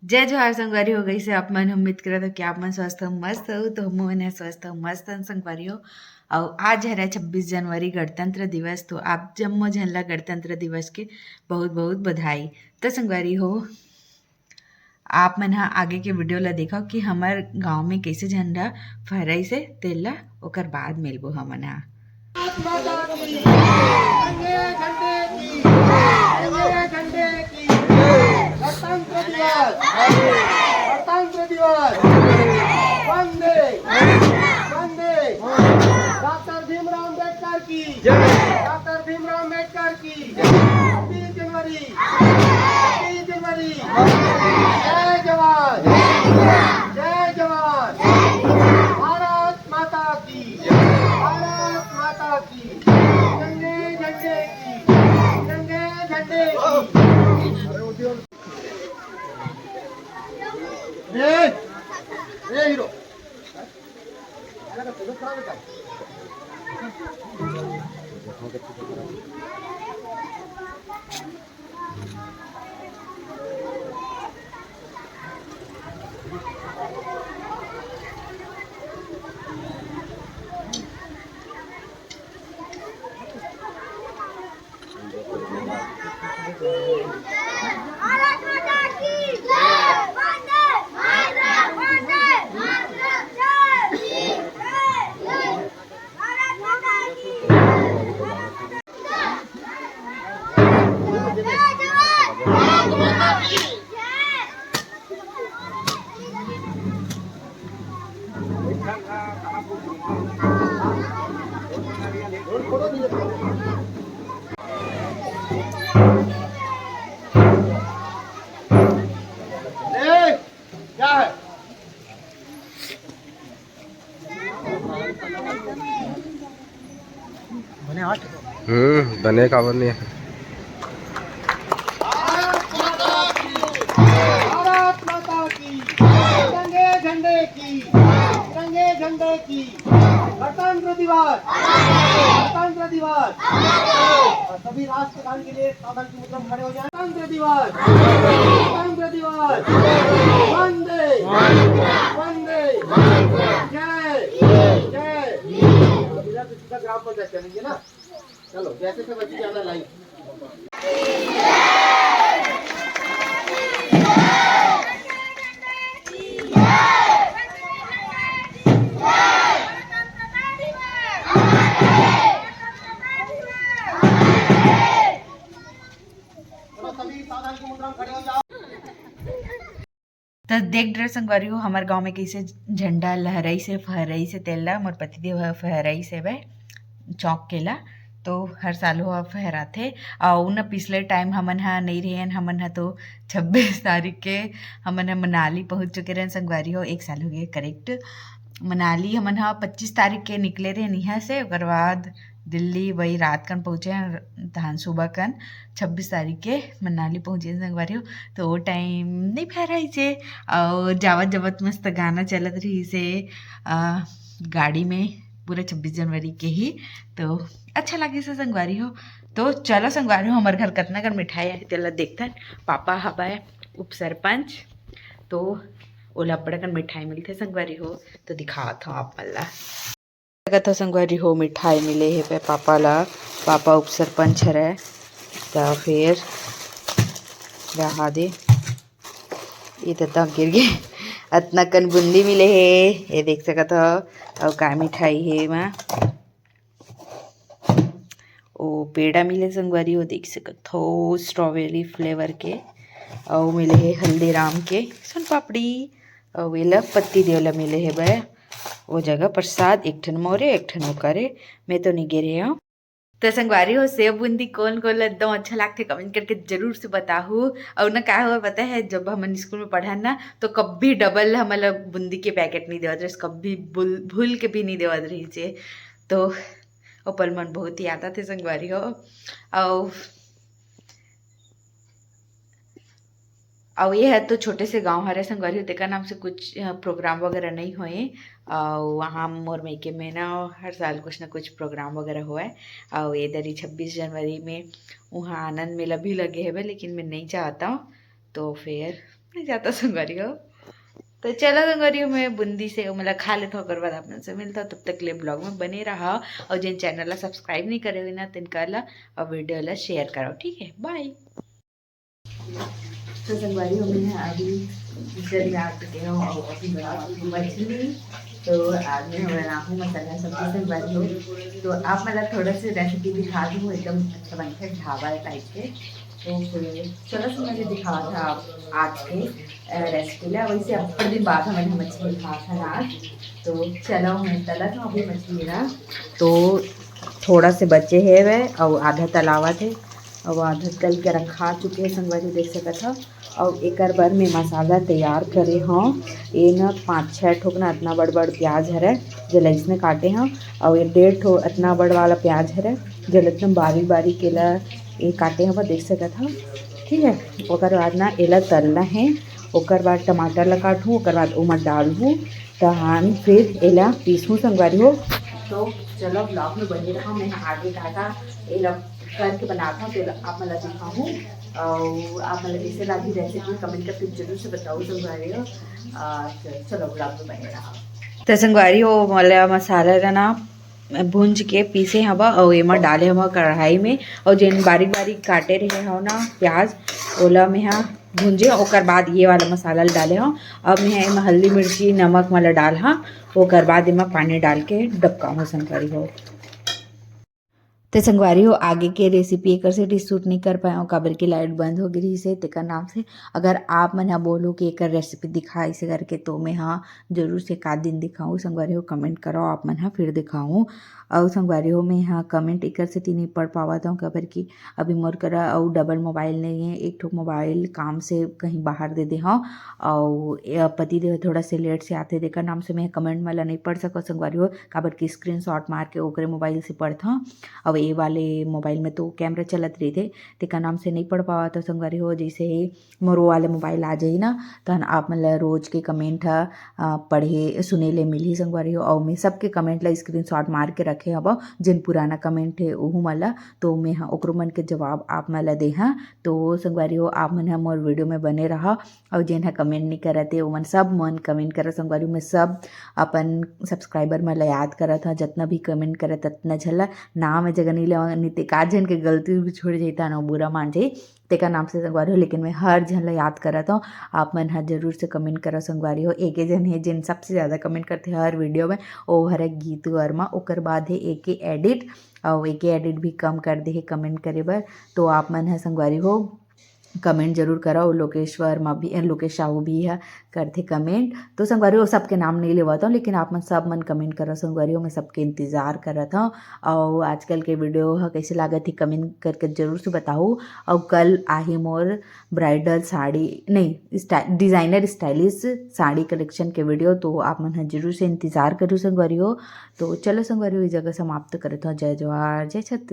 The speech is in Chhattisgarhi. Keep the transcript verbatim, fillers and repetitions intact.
जय जोहार संगवारी हो, कइसे आप मन? उम्मीद करत हो कि आप मन स्वस्थ हो, मस्त हो। तो हमू मन ह स्वस्थ हो, मस्त हन संगवारी हो। अउ आज हरे छब्बीस जनवरी, गणतंत्र दिवस। तो आप जम्मो झन ला गणतंत्र दिवस के बहुत बहुत बधाई। तो संगवारी हो, आप मन ह आगे के वीडियो ला देखव कि हमर गांव में कइसे झंडा फहराइस हे, तेला ओकर बाद मिलबो हमन ह। भारत माता की, तिरंगे झंडे की, तिरंगे झंडे की, गणतंत्र दिवस, गणतंत्र दिवस, वंदे, वंदे, डॉक्टर भीमराव अम्बेडकर की, डॉक्टर भीमराव अम्बेडकर की, छब्बीस जनवरी, छब्बीस जनवरी, जय जवान, जय जवान, भारत माता की, भारत माता की, तिरंगे झंडे की, तिरंगे झंडे की। ए, ए हीरो। भारत माता की जय, वंदे मातरम, वंदे मातरम, जय, जय, जय, भारत माता की, भारत माता की जय, जवान, भारत माता की जय। ए, क्या है? हम्म, बने काबर नहीं है। भारत माता की, तिरंगे झंडे की, तिरंगे झंडे की, गणतंत्र दिवस, गणतंत्र दिवस। और सभी राष्ट्रगान के लिए सावधान की मुद्रा में खड़े हो जाएं। गणतंत्र दिवस, गणतंत्र दिवस, वंदे, वंदे, जय, जय। इधर से सीधा ग्राउंड पर चलेंगे ना। चलो, जैसे से बची जाना लाइन। चलो, सभी सावधान की मुद्रा में खड़े हो जाओ। त देख डरे संगवारी हो, हमर गांव में कइसे झंडा लहराइस हे, फहराइस हे, तेला मोर पतिदेव ह फहराइस हेवय चौक के ला। तो हर साल ओह फहराथे। अउ न पिछले टाइम हमन ह नइ रहेन, हमन ह तो छब्बीस तारीख के हमन ह मनाली पहुंच चुके रहेन संगवारी हो, एक साल हो गए करेक्ट। मनाली हमन ह पच्चीस तारीख के निकले रहेन इहाँ से, ओकर बाद दिल्ली वही रात कन पहुँचे, तहन सुबह कन छब्बीस तारीख के मनाली पहुँचे संगवारी हो। तो वो टाइम नइ फहराइस हे, अउ जावत जावत मस्त गाना चलत रहिस हे, अ, गाड़ी में पूरा छब्बीस जनवरी के ही। तो अच्छा लगिस हे संगवारी हो। तो चलो संगवारी हो, हमर घर कतना कन मिठाई आहे तेला देखथन। पापा हवय उपसरपंच, तो ओला अब्बड़ कन मिठाई मिलथे संगवारी हो, तो दिखावत हव आप मन ला। देखत हो संगवारी हो, मिठाई मिले हे पे पापा ला, पापा उपसरपंच हरय। त फेर रहा दे, ये त तक गिर गे। अतना कन बूंदी मिले हे, ये देख सकत हो। अउ का मिठाई हे एमा, ओ पेड़ा मिले संगवारी हो, देख सकत हो, स्ट्रॉबेरी फ्लेवर के। अउ मिले हे हल्दीराम के सोन पापड़ी, अउ एला पति देव ला मिले हे बे। ओ जगह प्रसाद एक ठन मोरे, एक ठन ओकरे, मैं तो नइ गे रेहे हंव। त संगवारी हो, सेव बूंदी कोन कोन ला एकदम अच्छा लागथे, कमेंट करके जरूर से बताहू। अउ न का हुआ पता है, जब हमन स्कूल में पढ़न ना, तो कभी डबल हमन ला बूंदी के पैकेट नइ देवत रहिस, कभी भूल, भूल के भी नइ देवत रहिस हे। तो ओ पल मन बहुत याद आथे संगवारी हो। अउ अउ ये ह तो छोटे से गांव हरे संगवारी हो, तेकर नाम से कुछ, अ, प्रोग्राम वगैरह नइ होए। अउ वहाँ मोर मइके में ना हर साल कुछ ना कुछ प्रोग्राम वगैरह होए। अउ ये दरी छब्बीस जनवरी में उहाँ आनंद मेला भी लगे हवे, लेकिन मैं नइ जात हंव। तो फिर नहीं जाता संगवारी हो। तो चलो संगवारी हो, मैं बूंदी से मतलब खा लेता हूँ, ओकर बाद आप मन से मिलता हूँ। तब तक ले ब्लॉग में बने रहा, और जिन चैनल ला सब्सक्राइब नहीं करे हुए ना, तिनका ला और वीडियो ला शेयर करो, ठीक है? बाय। तो संगवारी हो, मैं अभी किचन में आ चुके हूँ और अभी बनाऊँ मछली। तो आज मैं बनाऊँ मसाला सब्जी संगवारी हो। तो आप मतलब थोड़ा सा रेसिपी दिखा दूँ, एकदम अच्छा बनता है ढाबा टाइप के। तो फिर चलो संगवारी दिखावा था आप आज के रेसिपी ला। वैसे अब्बड़ दिन बाद हमन मछली खात हन आज। तो चलो मैं तलत हूँ अभी मछली ला। तो थोड़ा से बचे हे वह और आधा तलावा थे और आधा तल के रखा चुके हैं संगवारी, देख सकत हो। और एकर बर मैं मसाला तैयार करे हूँ। ये न पाँच छः ठोक ना इतना बड़ बड़ प्याज हरे, जेला इसने काटे हूँ। और ये डेढ़ ठो इतना बड़ वाला प्याज हरे, जेला एकदम बारीक बारीक केला ये काटे हूँ, देख सकत हो। ठीक है, ओकर बाद ना एला तलना है। ओकर बाद टमाटर ला काटहूँ, ओकर बाद ओमा डालहूँ, तहान फिर एला पीसहूँ संगवारी हो। तो चलो ब्लॉग में बने रहा, मैं आगे का का एला करके बनाता हूँ, तो आप मन ला दिखाऊँ। और आप मन ला कैसे लगी रेसिपी कमेंट करके जरूर से बताओ संगवारी हो। और चलो ब्लॉग में बने रहा। तो संगवारी हो, मोला मसाला ला ना भूंज के पीसे हवा और एमा डाले हवा कढ़ाई में। और जेन बारीक बारीक काटे रहे हो ना प्याज, ओला मैं हा भूंजे, ओकर बाद ये वाला मसाला ला डाले हो। अब मैं एमा हल्दी, मिर्ची, नमक मला डाल हा, ओकर बाद एमा पानी डाल के डबका हो संगवारी हो। तो संगवारी हो, आगे के रेसिपी एकर सेती शूट नहीं कर पाए हूँ, काबर के लाइट बंद हो गई रहिस हे, तेकर नाम से। अगर आप मन हा बोलो कि एकर रेसिपी दिखा इसे करके, तो मैं हा जरूर से एक आध दिन दिखाऊँ संगवारी हो, कमेंट करो आप मन हा, फिर दिखाऊँ। और संगवारी हो, मैं हा कमेंट एकर सेती नहीं पढ़ पावत हूँ, काबर कि अभी मोर करा अउ डबल मोबाइल नहीं है, एक ठो मोबाइल काम से कहीं बाहर दे दे हूँ। और ये पति देव थोड़ा से लेट से आते, तेकर नाम से मैं कमेंट मला नहीं पढ़ सकत संगवारी हो, काबर कि स्क्रीनशॉट मार के ओकरे मोबाइल से पढ़त हूँ। अब ये वाले मोबाइल में तो कैमरा चलत रहिथे, तेकर नाम से नहीं पढ़ पावत हूँ संगवारी हो। जैसे ही मोर वो वाले मोबाइल आ जाही ना, तहन आप मन ला रोज के कमेंट ह, अ, पढ़े सुने ले मिलही संगवारी हो। अउ मैं सबके कमेंट ला स्क्रीनशॉट मार के रखे हवं, जेन पुराना कमेंट हे ओहू मन ला, तो मैं ह ओकरो मन के जवाब आप मन ला देहा। तो संगवारी हो, आप मन ह मोर वीडियो में बने रहा, अउ जेन ह कमेंट नहीं करत हे, ओमन सब मन कमेंट करा संगवारी हो। मैं सब अपन सब्सक्राइबर मन ला याद करत हव, जतना भी कमेंट करत, अतना झन ला नाम ए जगह नहीं लेवा, नहीं ते का झन के गलती भी छोड़ जाही, तानो बुरा मान जाही, तेकर नाम से संगवारी हो, लेकिन मैं हर झन ला याद करत हव। आप मन ह जरूर से कमेंट करो संगवारी हो। एके झन हे जेन सबसे ज़्यादा कमेंट करथे हर वीडियो में, वो हरे गीतू वर्मा, ओकर बाद हे एके एडिट, और एके एडिट भी कम कर दे हे कमेंट करे बर। तो आप मन ह संगवारी हो कमेंट जरूर करो। लोकेश वर्मा भी, अ, लोकेश साहू भी ह करथे कमेंट। तो संगवारी हो, सबके नाम नहीं लेवत हव, लेकिन आप मन सब मन कमेंट करो संगवारी हो, मैं सबके इंतजार करत हव। और आजकल के वीडियो ह कैसे लागत हे कमेंट करके जरूर से बताओ। और कल आही मोर ब्राइडल साड़ी नहीं, स्टाइ-, डिजाइनर स्टाइलिश साड़ी कलेक्शन के वीडियो, तो आप मन ह जरूर से इंतजार करू संगवारी हो। तो चलो संगवारी हो, इस जगह समाप्त करत हव। जय जोहार, जय छत्तीसगढ़।